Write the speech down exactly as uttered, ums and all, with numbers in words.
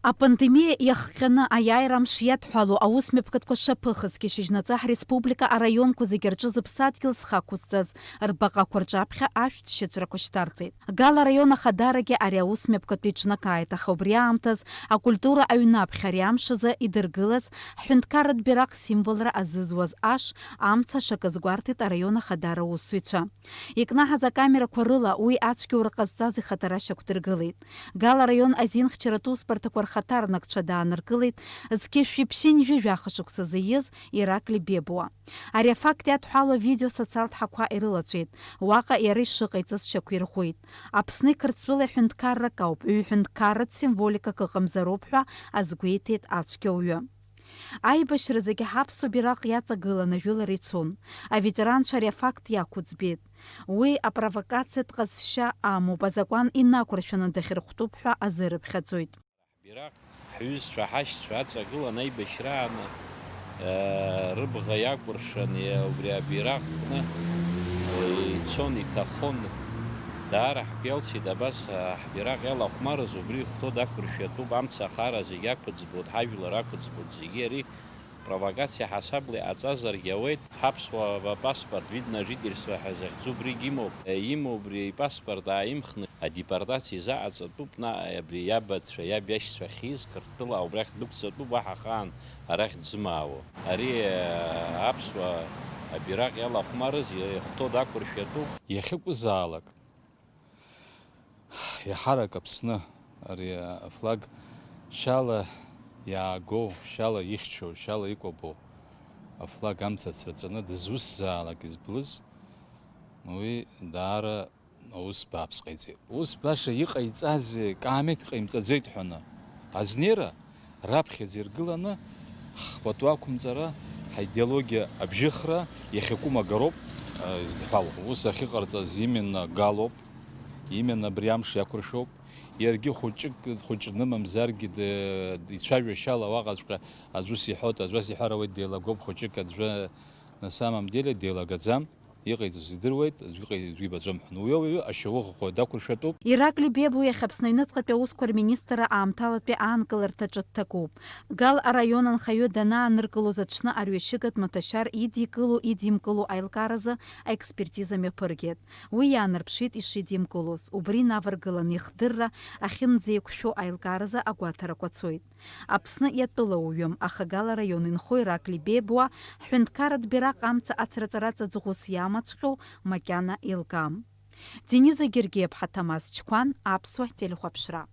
Апандемиа иахҟьаны аиааира амш иадҳәалоу аусмҩаԥгатәқәа шаԥыхызгьы, шьыжьнаҵы ҳреспублика араионқәа зегьы рҿы зыԥсадгьыл зхы ақәызҵаз рбаҟақәа рҿаԥхьа ашәҭшьыҵәрақәа шьҭарҵеит. Гала араион ахадарагьы ари аусмҩаԥгатә иҿнакааит, аха убри аамҭаз акультура аҩнаԥхьа ари амш азы идыргылаз ҳҳәынҭқарратә бираҟ символра азызуаз аш амца ашакы азгәарҭеит араион ахадара аусзуҩцәа. Икнаҳаз акамерақәа рыла уи ацәгьоура ҟазҵаз ихаҭара шьақәдыргылеит. Гала араион азинхьчаратә усбарҭақәа рхаҭарнакцәа дааныркылеит зқьи жәшәи ԥшьынҩажәи жәаха шықәса зииз Иракли Бебуа. Ари афакт иадҳәалоу авидео социалтә ҳақәа ирылаҵәеит, уаҟа иара ишыҟаиҵаз шьақәирӷәӷәеит. Аԥсны Қырҭтәыла ҳәынҭқаррак ауп, ҩ-ҳәынҭқарратә символикак ыҟамзароуп ҳәа азгәеиҭеит ацәгьоуҩы. Аибашьра зегьы ҳаԥсуа бираҟ иаҵагыланы ажәылара ицон. Аветеранцәа ари афакт иақәыӡбеит. Уи апровокациатә ҟазшьа амоуп, азакәан инақәыршәаны дахьырхәтәуп ҳәа азы рыԥхьаӡоит. Бираҟ ҳҩызцәа, ҳашьцәа аҵагылан аибашьрааны, э, рыбӷа иакәыршан, иа-, убри абираҟ кны, э, ицон, иҭахон. Даара ҳгәы иалсит абас, а, ҳбираҟ иалахәмарыз, убри ихәҭоу дақәыршәатәуп, амца ахара зегь ақәыӡбоит, ҳажәлар ақәыӡбоит зегьы, ари провокациа ҳасабла иҟаҵазаргьы ауеит. Ҳаԥсуа паспорт, вид на жительство ҳәа захьӡу убригь имоуп. Имоу убри ипаспорт ааимхны адепортациа изаҟаҵатәуп, наҟ абри иабацәа, иаб иашьцәа ахьиз Қырҭтәыла убрахь дәықәҵатәуп, уаҳа ахаан арахь дзымаауа. Ари, э, аԥсуа абираҟ иалахәмарыз, ихәҭоу дақәыршәатәуп. Иахьакәызаалак, иаҳарак Аԥсны ари афлаг шьала иаагоу, шьала ихьчоу, шьала икәабоу афлаг амца ацраҵаны дызусзаалак изблыз, уи даара аус бааԥс ҟаиҵеит. Ус баша иҟаиҵазеи, каамеҭк ҟаимҵаӡеит ҳәаны. Азнеира раԥхьаӡа иргыланы ҳхпату ақәымҵара, ҳаидеологиа абжьыхра иахьакәым агароуп, э, изыдҳәалоу. Ус ахьыҟарҵаз именно Галоуп, именно абри амш иақәыршәоуп. Иаргьы хәыҷык, хәыҷны мамзаргьы д-, ицәажәашьала уаҟаҵәҟьа аӡә ус иҳәоит, аӡә ус иҳәар ауеит, деилагоуп, хәыҷык аӡәы, на самом деле, деилагаӡам. Иҟаиҵаз идыруеит, аӡәы иҟаиҵаз ибаӡом ҳәа. Уи ауаҩы ашьауӷаҟа дақәыршәатәуп. Иракли Бебу иахьа Аԥсны аҩныҵҟатәи аусқәа рминистрра аамҭалатәи аанкыларҭаҿы дҭакуп. Гал араион анхаҩы данааныркылоз аҽны арҩашьыгатә маҭәашьар идикыло-идимкыло аилкааразы аекспертиза мҩаԥыргеит. Уи иаанарԥшит ишидимкылоз. Убри инаваргыланы ихдырра ахьынӡеиқәшәо аилкааразы агәаҭарақәа цоит. Аԥсны иатәылауаҩым, аха Гал араион инхо Иракли Бебуа ҳҳәынҭқарратә бираҟ амца ацраҵараҵа ӡӷәыс иамаҵәҟьоу макьана еилкаам. Дениза Гергиаԥҳа, Ҭамаз Чқәан, Аԥсуа телехәаԥшра.